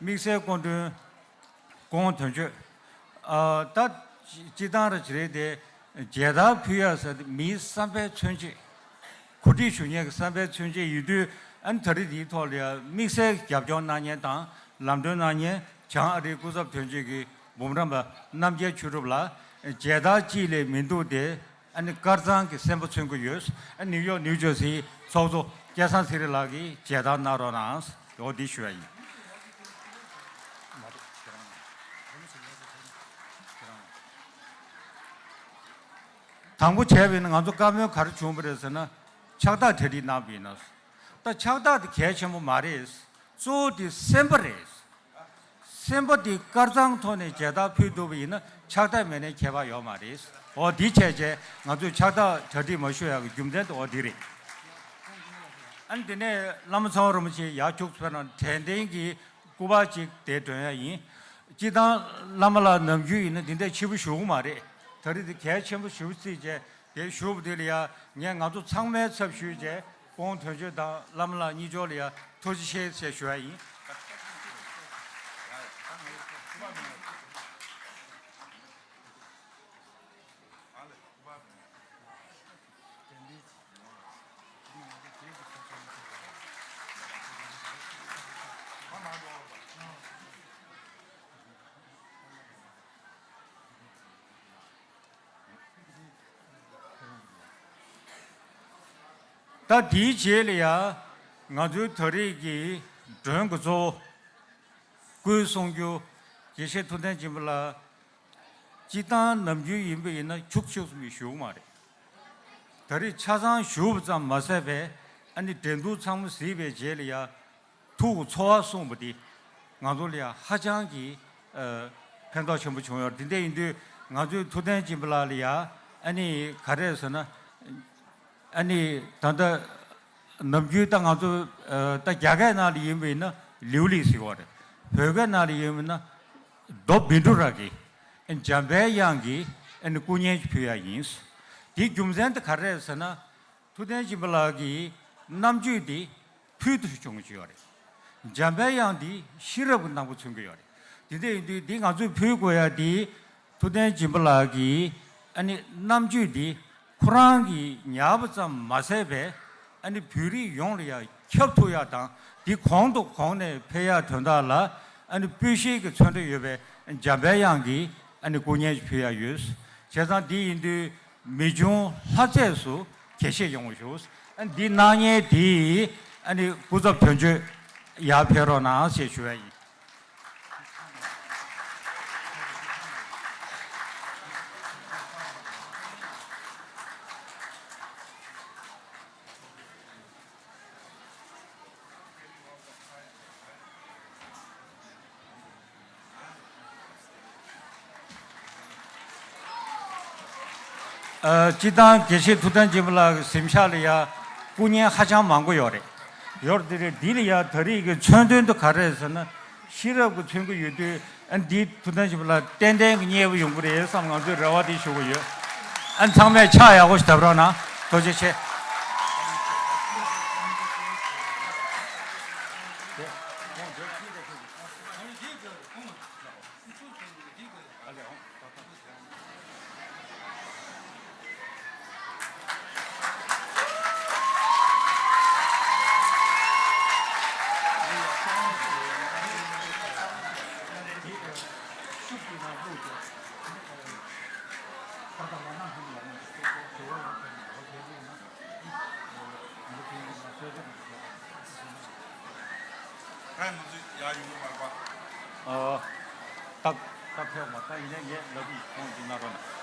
དམིགས་བསལ་སྐུ་མགྲོན་སྐུ་ངོ་དོན་གཅོད། ཨ་ད་སྤྱི་བཏང་ར་ཅི་རེད་དེ། མཇལ་དར་ཕུལ་ཡ་ཟེར་དེ་མིའི་བསམ་པའི་མཚོན་བྱེད། གོ་སྒྲིག་ཞུ་མཁན་གྱི་བསམ་པའི་མཚོན་བྱེད་ཡིན་དུས། ཨ་ནི་ད་རེས་འདིའི་ཐོག་ལ་ཡང་དམིགས་བསལ་རྒྱབ་སྐྱོར་གནང་མཁན་དང་ལམ་སྟོན་གནང་མཁན་བྱང་ཨ་རིའི་སྐུ་ཚབ་དོན་གཅོད་ཀྱི་འབུམ་རམས་པ་རྣམ་རྒྱལ་ཆོས་གྲུབ་ལགས། མཇལ་དར་གཅིག་ལས་མི་འདུག་སྟེ། ཨ་ནི་དཀར་གཙང་གི་སེམས་པ་མཚོན་གྱི་ཡོད། ཨ་ནིའུ་ཡོག་ནིའུ་ཇར་སིའི་ཚོགས་གཙོ་སྐལ་བཟང་ཚེ་རིང་ལགས་ཀྱིས་མཇལ་དར་གནང་རོགས་གནང་། འོ་འདི་ཞུ་ཡ་ཡིན། དང་པོ་བྱས་པ་ཡིན་ན་ང་ཚོ་བཀའ་མོལ་ག་རེ་བྱུང་བ་རེད་ཟེར་ན། ཕྱག་རྟགས་གྲ་སྒྲིག་གནང་བ་ཡིན་ན། ད་ཕྱག་རྟགས་དེ་གལ་ཆེན་པོ་མ་རེད། གཙོ་བོ་དེ་སེམས་པ་རེད། སེམས་པ་དེ་དཀར་གཙང་ཐོག་ནས་མཇལ་དར་ཕུལ་ཐུབ་པ་ཡིན་ན་ཕྱག་རྟགས་མེད་ནའི་ཁྱད་པར་ཡོད་མ་རེད། འོ་འདི་བྱས་རྗེས་ང་ཚོས་ཕྱག་རྟགས་གྲ་སྒྲིག་མ་ཞུ་ཡག་གི་རྒྱུ་མཚན་དེ་འོ་འདི་རེད། ཨ་ནི་དེ་ནས་བླ་མ་ཚེ་དབང་རིན་པོ་ཆེ་ཡར་བཅུག་ཚར་ན་དྲན་རྟེན་གྱི་སྐུ་པར་ཅིག་དེ་སྒྲོན་ཡ་ཡིན། སྤྱིར་བཏང་བླ་མ་ལགས་ནམ་རྒྱུན་ཡིན་ན་འདི་འདྲ་ཕྱི་པོ་བཞུགས་ཀྱི་མ་རེད། ད་རེས་འདི་གལ་ཆེན་པོ་ཞེ་པོ་བརྩིས་བྱས་དེ་བཞུགས་པ་དེ་ལ་ཡ་ངས་ང་ཚོ་ཚང་མའི་ཚབ་ཞུས་བྱས་སྐུ་ངོ་དོན་གཅོད་དང་བླ་མ་ལགས་གཉིས་ཆོག་ལ་ཡ་ཐུགས་རྗེ་ཆེ་ཞེས་ཞུ་ཡ་ཡིན། ད་དེའི་རྗེས་ལ་ཡ་ང་ཚོའི་ད་རེས་ཀྱི་མགྲོན་གྱི་གཙོ་བོ་སྐུའི་གསུང་སྒྱུར་དགེ་བཤེས་ཐུབ་བསྟན་སྦྱིན་པ་ལགས། སྤྱིར་བཏང་ནམ་རྒྱུན་ཡིན་པ་ཡིན་ན་ཁྱུག་ཁྱུག་ཙམ་ཞིག་བཞུགས་མ་རེད། ད་རེས་ཆ་ཚང་བཞུགས་པ་ཙམ་མ་ཟད་པའི་ཨ་ནི་འགྲན་བསྡུར་ཚང་མ་གཟིགས་པའི་རྗེས་ལ་ཡ་ཐུགས་ཀྱི་ཚོར་བ་གསུངས་པ་འདི་ང་ཚོ་ལ་ཡ་ཧ་ཅང་གི་ཨ་ཕན་ཐོགས་ཆེན་པོ་བྱུང་ཡོད། དེ་འདྲ་ཡིན་དུས་ང་ཚོའི་ཐུབ་བསྟན་སྦྱིན་པ་ལགས་ལ་ཡ་ཨ་ནི་ག་རེ་ཟེར་ན། ཨ་ནི་ད་ལྟ་ནམ་རྒྱུན་ད་ང་ཚོ་ཨ་ད་རྒྱ་སྐད་ནང་ལ་ཡིན་པ་ཡིན་ན་ལིའུ་ལི་ཟེར་བ་རེད། བོད་སྐད་ནང་ལ་ཡིན་པ་ཡིན་ན་རྡོ་བཻ་ཌཱུརྱ་གི་འཇམ་པའི་དབྱངས་ཀྱི་ཨ་ནི་སྐུ་བརྙན་ཅིག་ཕུལ་ཡ་ཡིན། དེའི་རྒྱུ་མཚན་དེ་ག་རེ་རེད་ཟེར་ན། ཐུབ་བསྟན་སྦྱིན་པ་ལགས་ཀྱི་རྣམ་དཔྱོད་འདི་ཕུལ་དུ་བྱུང་གི་ཡོད་རེད། འཇམ་པའི་དབྱངས་འདི་ཤེས་རབ་ཀྱི་སྣང་བ་མཚོན་གྱི་ཡོད་རེད། དེ་འདྲ་ཡིན་དུས་འདི་ང་ཚོས་ཕུལ་དགོས་ཡ་འདི་ཐུབ་བསྟན་སྦྱིན་པ་ལགས་ཀྱི་ཨ་ནི་རྣམ་དཔྱོད་འདི་ཁོ་རང་གིས་ཉར་བ་ཙམ་མ་ཟད་པའི་ཨ་ནི་བོད་རིགས་ཡོངས་ལ་ཡང་ཁྱབ་ཐུབ་ཡ་དང་འདི་གོང་དུ་གོང་ནས་འཕེལ་ཡ་དོན་དག་ལ་ཨ་ནི་སྤུས་ཤེལ་གྱི་ཚོན་ཁྲ་ཡོད་པའི་འཇམ་པའི་དབྱངས་ཀྱི་ཨ་ནི་སྐུ་བརྙན་ཞིག་ཕུལ་ཡ་ཡོད། བྱས་ཙང་འདི་ཡིན་དུས། མི་འབྱུང་ལྷ་རྫས་སུ་དགྱེས་བཞེས་ཡོང་བ་ཞུ། ཨ་འདི་གནང་མཁན་དེ་ཨ་ནི་སྐུ་ཚབ་དོན་གཅོད་ཡར་ཕེབས་རོགས་གནང་ཞེས་ཞུ་བ་ཡིན། ཨ་སྤྱིར་བཏང་དགེ་བཤེས་ཐུབ་བསྟན་སྦྱིན་པ་ལགས་ཀྱི་གཟིམ་ཤག་ལ་ཡ་སྐུ་བརྙན་ཧ་ཅང་མང་པོ་ཡོད་རེད། ཡོད་རེད་དེ་རེད། འདི་ལ་ཡ་ད་རེས་ཀྱི་མཚོན་དོན་དུ་ག་རེ་རེད་ཟེར་ན། ཤེས་རབ་ཀྱི་མཚོན་གྱི་ཡོད་དུས་ཨ་འདི་ཐུབ་བསྟན་སྦྱིན་པ་ལགས་ཏན་ཏན་གྱི་མཉེས་པོ་ཡོང་གི་རེད་བསམ་ང་ཚོས་རེ་བ་དེ་ཞུ་གི་ཡོད། ཨ་ཚང་མས་ཕྱག་ཡག་པོ་ཞིག་བརྡབ་རོགས་གནང་། ཐུགས་རྗེ་ཆེ། ཕན་ང་ཚོ་ཡར་ཡོང་གི་མ་རེད་པ། ཨ། སྟབས་སྟབས་ཕེབས་མ་ད་ཡིན་ནའི་ངས་ལབ་ཀྱི་ཁོང་ཅིག་ན་རོགས་ན།